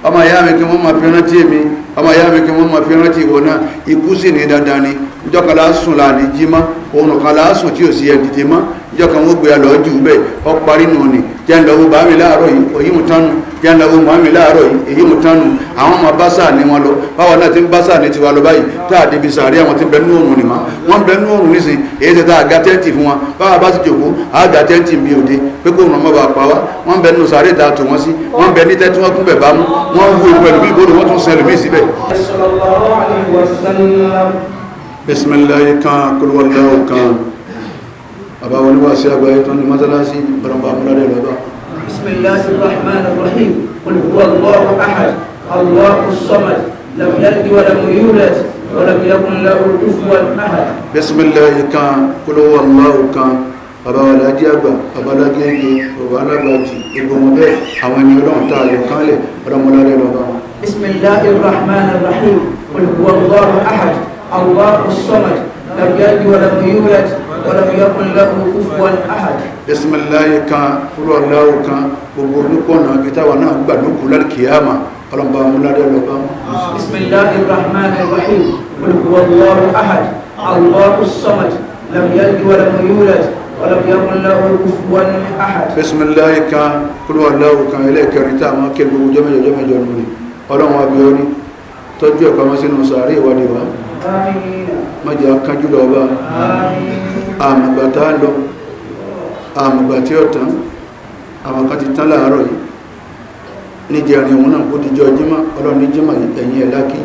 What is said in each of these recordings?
Ọmọ ìyá mi, kí wọ́n máa fi rántí èmi. Ọmọ ìyá mi, kí wọ́n máa fi rántí ìwọ náà. Ikú sì ní dandan ni. Ìjọ kan la sùn là ní jí mọ́, òun kan la sùn tí ò sí ẹ̀ dìde mọ́. Ìjọ kan wọ́n gbé alọ́ jù bẹ́ẹ̀, ọ parí nù ni. Jẹ́ ń lọ́wọ́ bá mi láàárọ̀ yìí, èyí mú tánu. Jẹ́ ń lọ́wọ́ mọ́ mi láàárọ̀ yìí, èyí mú tánu. Àwọn ọmọ bá sáà ní wọn lọ. Báwọn náà ti ń bá sáà ní tiwa lọ báyìí, tá a débi sàárẹ̀, àwọn ti ń bẹ nínú òrùn nìmọ̀, wọ́n ń bẹ nínú òrùn nísìn. Èyí ti ta àga tẹ́ǹtì fún wọn. Báwa bá ti jòkó, àga tẹ́ǹtì mi òde pé kó òrùn ọmọ bá pa wá. Wọ́n ń bẹ nínú sàárẹ̀ tá a tò wọ́n sí. Wọ́n ń bẹ ní tẹ́tí, wọ́n kún bẹ̀ bá mú. Wọ́n ń hu pẹ̀lú bí ìbòrò, wọ́n tún sẹ́lẹ̀ mí síbẹ̀. صلى الله عليه وسلم. Bisimilayi kan, kuluwalawo kan. Bàbá wọn ni wá sí àgbáyé tán ní mọ́sálásí baramba amúládé lọ́ba. بسم الله الرحمن الرحيم. قل هو الله أحد، الله الصمد، لم يلد ولم يولد ولم يكن له كفوا أحد. Bisimilayi kan, kuluwalawo kan. Bàbá wa lájí àgbà, bàbá lágége, bàbá alágbàjì, gbogbo wọn bẹ́ẹ̀, àwọn ẹni Ọlọ́run tá a lè kánlẹ̀ ọlọ́mọládé lọ́ba wọn. بسم الله الرحمن الرحيم. قل هو الله أحد، الله الصمد، لم يلد ولم يولد ولم يكن له كفوا أحد. Bisimilayi kan, kuluwalawo kan. Gbogbo olùkọ́nà ibi táwa náà gbà lókù lálùkìyàmà, ọlọ́mọba amúládé lọ́ba wọn. بسم الله الرحمن الرحيم. قل هو الله أحد، الله الصمد، لم يلد ولم يولد ولم يكن له كفوا أحد. Bisimilayi kan, kuluwalawo kan. Ẹlẹ́ẹ̀kẹrin tá a máa kí gbogbo jọ́mẹ́jọ jọ́mẹ́jọ nù ni. Ọlọ́run abiọ́ ní tọ́jú ẹ̀kọ́ ọmọ sínú sàárè ìwádìí wa. آمين. Má jẹ́ akánjú lọ bá. آمين. Àmàgbà tá a lọ, àmàgbà tí ó tán. Àwọn kan ti tán láàárọ̀ yìí, níjẹrin òun náà kó dijọ́ jímọ̀. Ọlọ́run ní jímọ̀ yìí, ẹ̀yìn ẹ̀ lákì.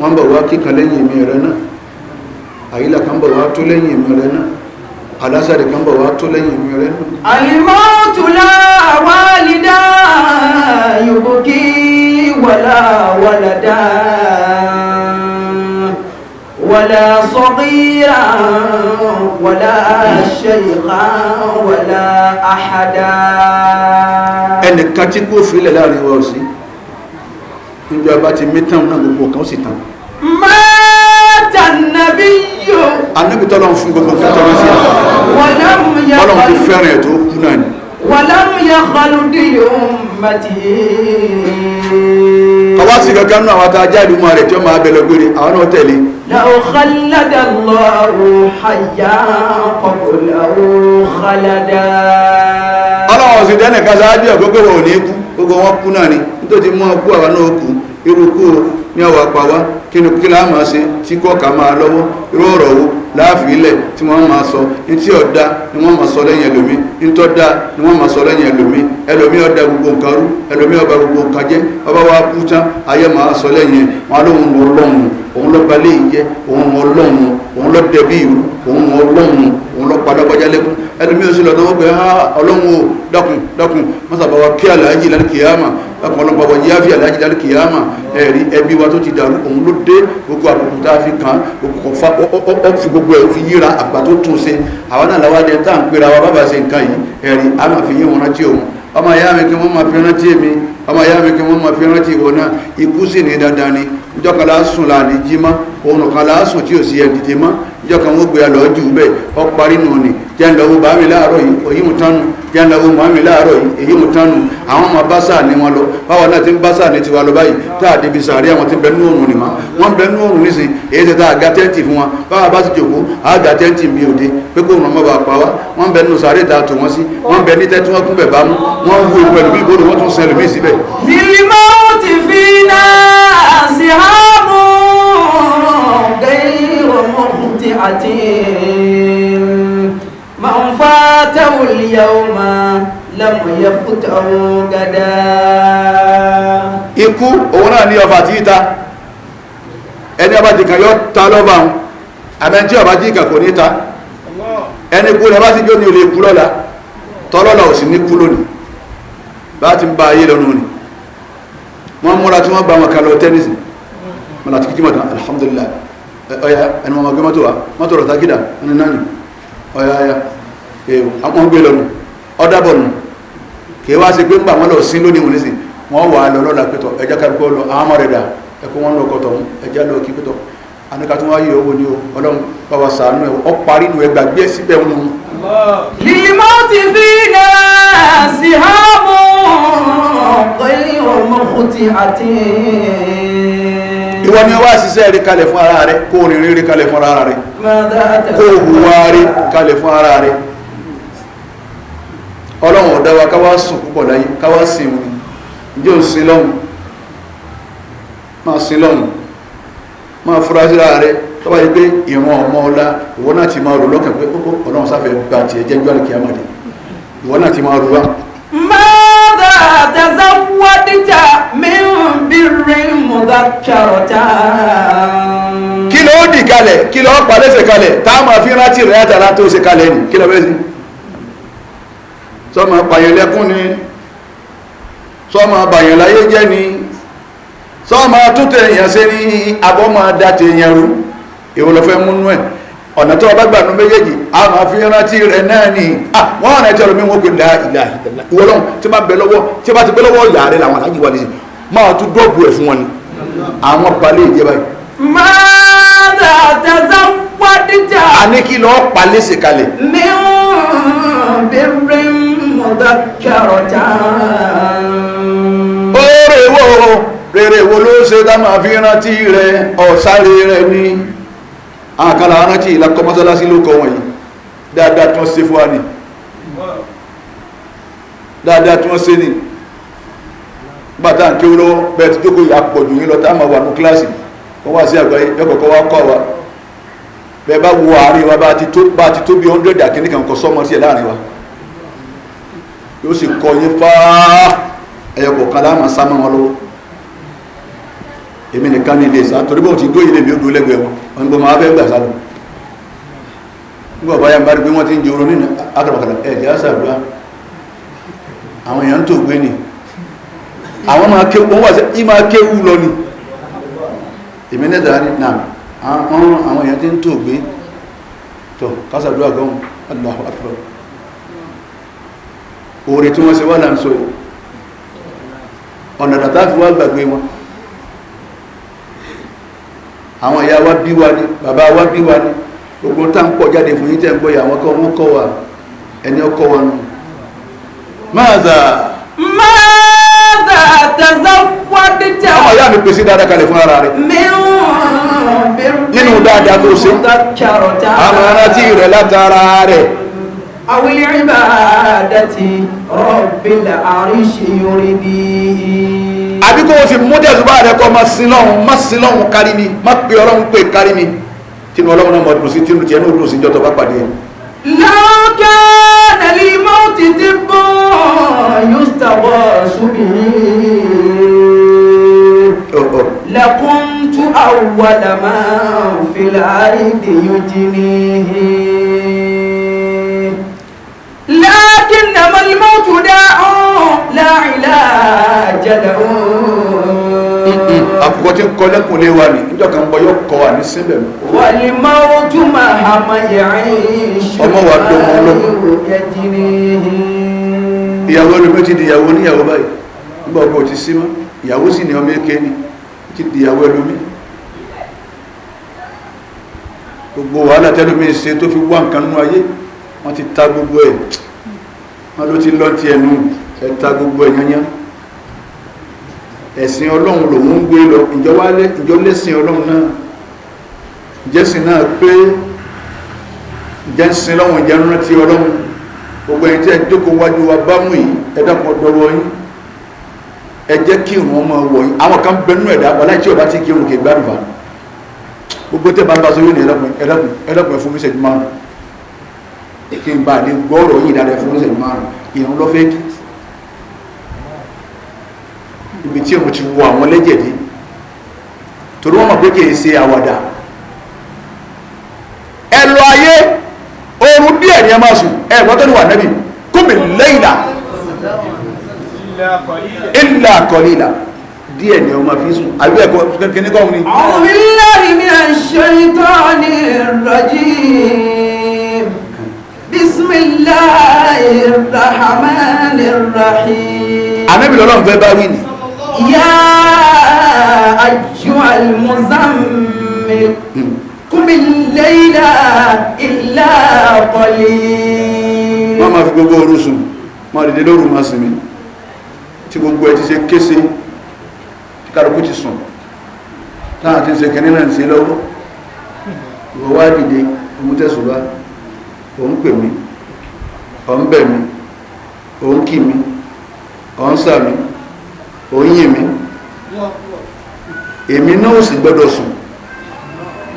Wọ́n bọ̀ wá kíkan lẹ́yìn mi rẹ náà, àyílà kan bọ̀ wá tó lẹ́yìn mi rẹ náà, alásàrè kan bọ̀ wá tó lẹ́yìn mi rẹ náà. الموت لا والدا يبكي ولا ولدا ولا صغيرا ولا شيخا ولا أحدا. Ẹnìkan tí kò filẹ̀ láàrin wa ò sí. Níjọba bá ti mí tán náà, gbogbo kan ó sì tán. مات النبي Anábì tọ́lọ́run fún gbogbo nǹkan tọ́lọ́run sí ولم Ọlọ́run ti يخلد fẹ́ràn ẹ̀ tó kú náà ni. ولم يخلد لأمته. Ọwá sí kankan nínú àwọn tá a jáde mọ́ rẹ̀ tí ó máa bẹ lọ gbére, àwọn náà tẹ̀lé. لو خلد الله حيا قبله خلدا. Ọlọ́run sì dẹ́nì kan sáájú ẹ̀, gbogbo wọn ò ní kú, gbogbo wọn kú náà ni. Nítorí mú ọ kú, àwọn náà kú. Irú kú o ní ọwọ́ apá wa, kí ni kí láà máa ṣe tí kò ká máa lọ́wọ́? Irú ọ̀rọ̀ wo láàfin ilẹ̀ tí wọ́n máa sọ? Ní tí ọ̀dá ni wọ́n máa sọ lẹ́yìn ẹlòmí, ní tó dá ni wọ́n máa sọ lẹ́yìn ẹlòmí. Ẹlòmí ọ̀dá gbogbo nǹkan rú, ẹlòmí ọba gbogbo nǹkan jẹ́. Ọba wa kú tán, ayé máa sọ lẹ́yìn ẹ̀. Wọn lóhun Ọlọ́run, òun ló balẹ̀ yìí jẹ́, òun Ọlọ́run, òun ló dẹbi ìlú, òun Ọlọ́run, òun ló padà bọ́jà lẹ́kún. Ẹlòmí oṣù lọ́dọ̀ wọ́n pé ha, Ọlọ́run o, dákun dákun, mọ́sàbá wa kí aláàjì lálẹ́ kìyàmà, dákun Ọlọ́run bá wa yáfi aláàjì lálẹ́ kìyàmà. Ẹ̀rí ẹbí wa tó ti dàrú, òun ló dé. Gbogbo àbùkù tá a fi kàn án, gbogbo kò fa ó fi gbogbo ẹ̀ ó fi yíra àgbà tó tún ṣe. Àwọn náà làwọn adé tá à ń pera wa bàbá ṣe nǹkan yìí. Ẹ̀rí a máa fi yé wọn rántí òun. Ọmọ ìyá mi, kí wọ́n máa fi rántí èmi. Ọmọ ìyá mi, kí wọ́n máa fi rántí ìwọ náà. Ikú sì ní dandan ni. Ìjọ kan la sùn là ní jí mọ́, òun kan la sùn tí ò sí ẹ̀ dìde mọ́. Ìjọ kan wọ́n gbé alọ́ jù bẹ́ẹ̀, ọ parí nù ni. Jẹ́ ń lọ́wọ́ bá mi láàárọ̀ yìí, èyí mú tánu. Jẹ́ ń lọ́wọ́ mọ́ mi láàárọ̀ yìí, èyí mú tánu. Àwọn ọmọ bá sáà ní wọn lọ. Báwọn náà ti ń bá sáà ní tiwa lọ báyìí, tá a débi sàárẹ̀, àwọn ti ń bẹ nínú òrùn nìmọ̀, wọ́n ń bẹ nínú òrùn nísìn. Èyí ti ta àga tẹ́ǹtì fún wọn. Báwa bá ti jòkó, àga tẹ́ǹtì mi òde pé kó òrùn ọmọ bá pa wá. Wọ́n ń bẹ nínú sàárẹ̀ tá a tò wọ́n sí. Wọ́n ń bẹ ní tẹ́tí, wọ́n kún bẹ̀ bá mú. Wọ́n ń hu pẹ̀lú bí ìbòrò, wọ́n tún sẹ́lẹ̀ mí síbẹ̀. للموت فينا سهام غير مخطئة، من فاته اليوم لم يفته غدا. Ikú òun náà ní ọfà tí í ta. Ẹni ọba ti kàn yọ ta lọ́ba òun, àmẹ́ tí ọba ti kàn kò ní ta. Ẹni kú lọ́ba sí jó ní olè kú lọ́la, tọ́lọ́la ò sì ní kú lónìí. Bá ti ń ba ayé lọ́nu ni wọ́n múra tí wọ́n gba wọn kan lọ tẹ́nísì wọn láti kíkí mọ̀tàn. Alhamdulillah. Ọ̀yà ẹni wọn máa gbé mọ́tò wa, mọ́tò rọ̀ tákìdá ẹni náà ni. Ọ̀yà ọ̀yà wọ́n gbé lọ́nu ọ̀dàbọ̀ nù. Kì í wá sí pé ń gbà wọ́n lọ sí lónìí wọn nísìn, wọ́n wà á lọ lọ́la pẹ̀tọ̀ ẹja kálukọ́ lọ. Àwọn ọmọ rẹ̀ dà, ẹ̀kọ́ wọn lọ kọ̀tọ̀ ọ̀hún, ẹja lọ kí pẹ̀tọ̀. Àníkà tó wáyé owó ni o, Ọlọ́run bá wa ṣàánú ẹ̀, ọ parí nu ẹgbàgbé ẹ̀ síbẹ̀ wọn. للموت فينا سهام غير مخطئة. Ìwọ ni wá ṣiṣẹ́ rí kalẹ̀ fún ara rẹ, kó rìnrìn rí kalẹ̀ fún ara rẹ, ماذا kó hùwà rí kalẹ̀ fún ara rẹ. Ọlọ́run ọ̀dá wa ká wá sùn púpọ̀ láyé, ká wá sìn wọn ni. Ǹjẹ́ ò sin lọ́hùn? Máa sin lọ́hùn, máa fura síra rẹ. Tó bá yẹ pé ìran ọmọ ọlá, ìwọ náà ti máa rò lọ́kàn pé ó Ọlọ́run sáfẹ́ gba tiẹ̀ jẹ́ gbọ́dọ̀ kí á máa dé, ìwọ náà ti máa rò wá. ماذا تزودت من بر مذكرة؟ Kí ló dì kalẹ̀, kí ló pa lẹ́sẹ̀ kalẹ̀ tá a máa fi rántí rẹ̀ àtàrà tó ṣe kalẹ̀ nì? Kí ló fẹ́ sí? Sọ́mọ pààyàn lẹ́kún ni, sọ́mọ bàyàn láyé jẹ́ ni, sọ́mọ túntẹ̀ èèyàn ṣe ní, abọ́ máa da ti èèyàn rú, èwo ló fẹ́ múnú ẹ̀? Ọ̀nà tó o bá gbà nu méjèèjì a máa fi rántí rẹ̀ náà ni. Wọ́n rẹ̀ tí ọlọ́mí wọn pè dá ìlà ìwọ lọ́hùn tí wọ́n bẹ lọ́wọ́, tí wọ́n bá ti bẹ lọ́wọ́ ìyá rẹ̀ làwọn aláàjì wà nísìnyí máa tún dọ́ọ̀bù ẹ̀ fún wọn ni, àwọn balẹ̀ ìjẹba yìí. ماذا تزودت A ní kí lọ́ọ́ palẹ̀ ṣe kalẹ̀. من بر مذكرة؟ Oore wo, rere wo ló ṣe tá máa fi rántí rẹ̀? Ọ̀sáré rẹ̀ ni àwọn kan láwọn rántí ìlà kọ́mọ́sálásí ló kọ́ wọ̀nyí. Dáadáa tí wọ́n ṣe fún wa ni, dáadáa tí wọ́n ṣe ni. Nígbà tá à ń kéwú lọ́wọ́ bẹ́ẹ̀ tí jókòó yà pọ̀ jù yín lọ, tá a máa wà ní kíláàsì wọ́n wá sí àgbáyé ẹ̀kọ̀kọ́ wá kọ́ wa. Bẹ́ẹ̀ bá wo àárín wa, bá a ti tó bí 100 àkíní kan kọ sọ́mọ sí ẹ̀ láàrin wa, yóò sì kọ yín fáá ẹ̀yọ kọ̀ọ̀kan láàmà sá mọ́ wọn lọ́wọ́. Èmi nìkan ní ilé ìsá torí bóun ti dóyè lèmi ó dúró lẹ́gbẹ̀ẹ́ wọn, wọn gbọ́ máa fẹ́ gbà sálọ. Nígbà báyà ń bá rí pé wọ́n ti ń jòrò nínú akàràkàrà ẹ̀jẹ̀ àṣàdúrà, àwọn èèyàn ń tò gbé ni, àwọn máa kéwú, wọ́n wà sí í máa kéwú lọ ni. Èmi ní ìdára ní nà àwọn èèyàn ti ń tò gbé tó kásàdúrà gan. Allahu Akbar, oore tí wọ́n ṣe wá là ń sọ yìí, ọ̀nà dàtà fi wá gbàgbé wọn. Àwọn ìyá wa bí wa ni, bàbá wa bí wa ni, gbogbo tá ń pọ̀ jáde fún yín tẹ́ ń gbọ́ yà, àwọn kọ́ wọn kọ́ wa, ẹni ọkọ́ wa nù. Máàzà. ماذا تزودت Àwọn ìyá mi pèsè dáadáa kalẹ̀ fún ara rẹ̀. من بر Nínú dáadáa tó ṣe. مذكرة؟ Àwọn arántí rẹ̀ látara rẹ̀. أو العبادة رب العرش يريديه. Àbí kó o sì mú tẹ̀sùbá rẹ̀ kọ́ máa sin lọ́hùn, má sin lọ́hùn kárí mi, má pe Ọlọ́run pé kárí mi, tínú Ọlọ́run náà mọ̀ dùn sí, tínú tiẹ̀ náà dùn sí jọ́tọ̀ bá pàdé ẹ̀. لو كان للموت طب يستغاث به Ọ̀, ọ̀. لكنت أول من في الأرض يجنيه، لكنما الموت داء لا علاج له. Àkùkọ tí ń kọ lẹ́kùn lé wa ní níjọ́ kan bọ́ yóò kọ wa ní síbẹ̀ mọ́. والموت مهما يعيش ọmọ wa dọmọ ọlọ́mọ. يجنيه. Ìyàwó ẹlòmí ti di ìyàwó oníyàwó báyìí, nígbà ọkọ ti sí mọ́, ìyàwó sì ní ọmọ èké ni, ti di ìyàwó ẹlòmí. Gbogbo wàhálà tẹlòmí ṣe tó fi wá nǹkan nú ayé, wọ́n ti ta gbogbo ẹ̀, wọ́n ló ti lọ ti ẹnu ẹ̀ ta gbogbo ẹ̀ yányán. Ẹ̀sìn Ọlọ́run lòun ń gbé lọ, ìjọ lẹ́sìn Ọlọ́run náà, ìjẹ́sìn náà pé ìjẹ́ ń sin lọ́wọ́n, ìjẹ́ ń rántí Ọlọ́run. Gbogbo ẹni tí ẹ jókòó wájú wa bá mú yìí, ẹ dákun ọdọwọ yín, ẹ jẹ́ kí ìrun ọmọ wọ̀ yín. Àwọn kan bẹnu ẹ̀dá wàláì tí ọba ti kí irun kì í gbádùn fa. Gbogbo tẹ́ bá ń bá sọ yóò ní, ẹ dákun, ẹ dákun, ẹ dákun, ẹ fún mi ìṣẹ́jú 5 kí n bá lè gbọ́ ọ̀rọ̀ yìí dáadáa, ẹ fún mi ìṣẹ́jú 5. Ìrun ló fẹ́ kí ibi tí òun ti wọ àwọn lẹ́jẹ̀ dé, torí wọ́n mọ̀ pé kì í ṣe àwàdà. Ẹ lọ ayé, oorun díẹ̀ ni ẹ máa sùn. Ẹ gbọ́ tó ní wà nẹ́bì kúmi lẹ́yìnà illa qalila, díẹ̀ ni ọmọ fi sùn. Àbí ẹ̀kọ́ kíní kọ́ ni. أعوذ بالله من الشيطان الرجيم، بسم الله الرحمن الرحيم. Ànábì lọ́lọ́run fẹ́ bá wí ni. يا أيها المزمل. المزمل قم الليل إلا قليلا. Wọ́n máa fi gbogbo òru sùn, máa dìde lóru, máa sinmi. Tí gbogbo ẹ ti ṣe kése, tí kálukú ti sùn, táà ti ń ṣe kẹ́ní náà ń ṣe lọ́wọ́, ìwọ wá dìde, òun tẹ̀sùn bá òun pè mí, òun bẹ̀ mí, òun kì mí, òun sà mí, òun yìn mí. Èmi náà ò sì gbọ́dọ̀ sùn,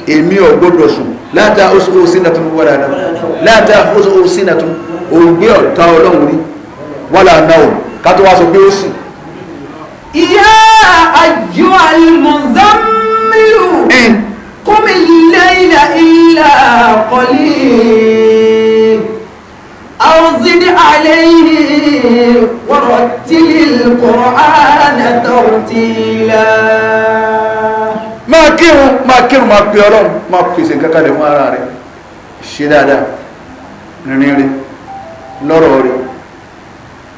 èmi ò gbọ́dọ̀ sùn. Láta oṣù sínàtún wàlà náà, láta oṣù sínàtún ògbé ọ̀tá ọlọ́run rí wàlà náà ká tó wá sọ pé ó sùn. يا أيها المزمل قم الليل إلا قليل أو زد عليه ورتل القرآن ترتيلا. Máa kírun, máa kírun, máa pe ọlọ́run, máa pèsè nǹkan kalẹ̀ fún ara rẹ̀. Ṣe dáadáa, rìnrìn rẹ̀, lọ́rọ̀ rẹ̀,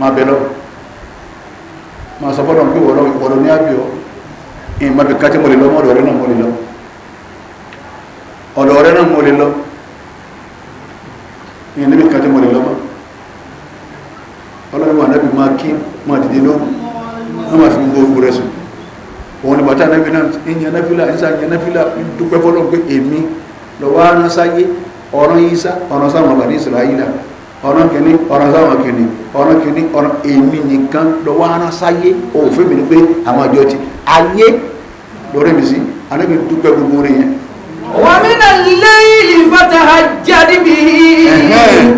máa bẹ̀ lọ́wọ́, máa sọ fọ́lọ́run pé wọ́lọ́ ìwọ̀lọ́ ní àbíọ́ ìmọ̀ bí ká tí mo lè lọ mọ́. Ọ̀dọ̀ rẹ̀ náà mo lè lọ, ọ̀dọ̀ rẹ̀ náà mo lè lọ, ìyẹn níbi ká tí mo lè lọ mọ́. Ọlọ́run wà nábì, máa kí, máa dìde lóru, wọ́n máa fi gbogbo ogun rẹ̀ sùn. Òun ni bàtà nábì náà ń yan náfìlà, ń sá yan náfìlà, ń dúpẹ́ fọ́lọ́run pé èmi lọ́wọ́ arán sáyé, ọ̀ràn Ìsá, ọ̀ràn sáwọn àbàdí Ìsìráyílà, ọ̀ràn kìíní, ọ̀ràn sáwọn kìíní, ọ̀ràn kìíní, ọ̀ràn èmi nìkan lọ́wọ́ arán sáyé. Òfin mi ni pé àwọn àjọ ti ayé lórí mi sí. Anábì dúpẹ́ gbogbo rẹ̀ yẹn. ومن الليل فتهجد به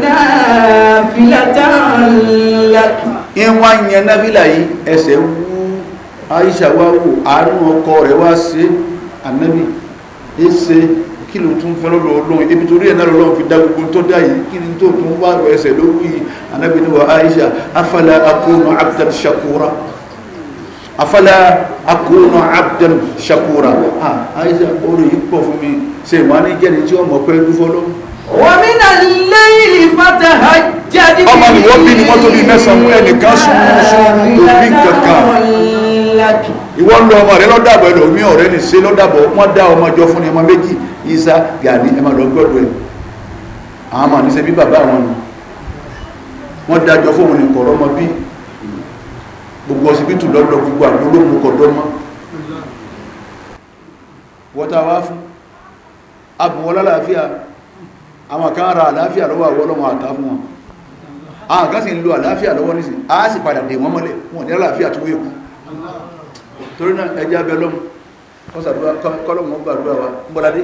نافلة لك. Ìwọ̀n yẹn náfìlà yìí, ẹsẹ̀ wú. Aisha wá wò, àánú ọkọ rẹ̀ wá sí anábì ẹsẹ̀. Kí ló tún fẹ́ lọ́dọ̀ Ọlọ́run? Ebi torí ẹ̀ náà lọ́lọ́run fi dá gbogbo tó dá yìí. Kí ni tó tún wá ẹsẹ̀ ló wí? Anábì ní wa Aisha, afala akunu abdan shakura, afala akunu abdan shakura. Ah Aisha, orí yìí pọ̀ fún mi, ṣe ìwà ní jẹ́ni tí ọmọ pẹ́ dúfọ́ lọ́wọ́. ومن الليل فتهجد به Ọmọ ni wọ́n bí ni wọ́n tó bí mẹ́sàn-án mú ẹnìkan sùn sùn òbí kankan. لك. Ìwọ ń lọ ọmọ rẹ lọ́dàbọ̀, ẹlòmí ọ̀rẹ́ ní ṣe lọ́dàbọ̀. Wọ́n dá ọmọ jọ fún ni, ọmọ méjì, Isa Gani, ẹ máa lọ gbọ́dọ̀ ẹ̀. Àwọn ọmọ ní ṣe bí bàbá àwọn nù. Wọ́n dájọ́ fóun ní kọ̀rọ̀ ọmọ bí gbogbo ọsibítù lọ́dọ̀, gbogbo àgbólómù kọ̀dọ́ mọ́. Wọ́n tá a wá fún abùwọ́ lálàáfíà. Àwọn kan ra àlàáfíà lọ́wọ́ àwọn ọlọ́wọ́ àtá fún wọn. Àwọn kan sì ń lo àlàáfíà lọ́wọ́ nísìn, á sì padà dè wọ́n mọ́lẹ̀, wọn ní àlàáfíà tó wékú. Torí náà, ẹjẹ́ abẹ lọ́mù kọ́lọ́mù gbàdúrà wa ń bọ́ládé.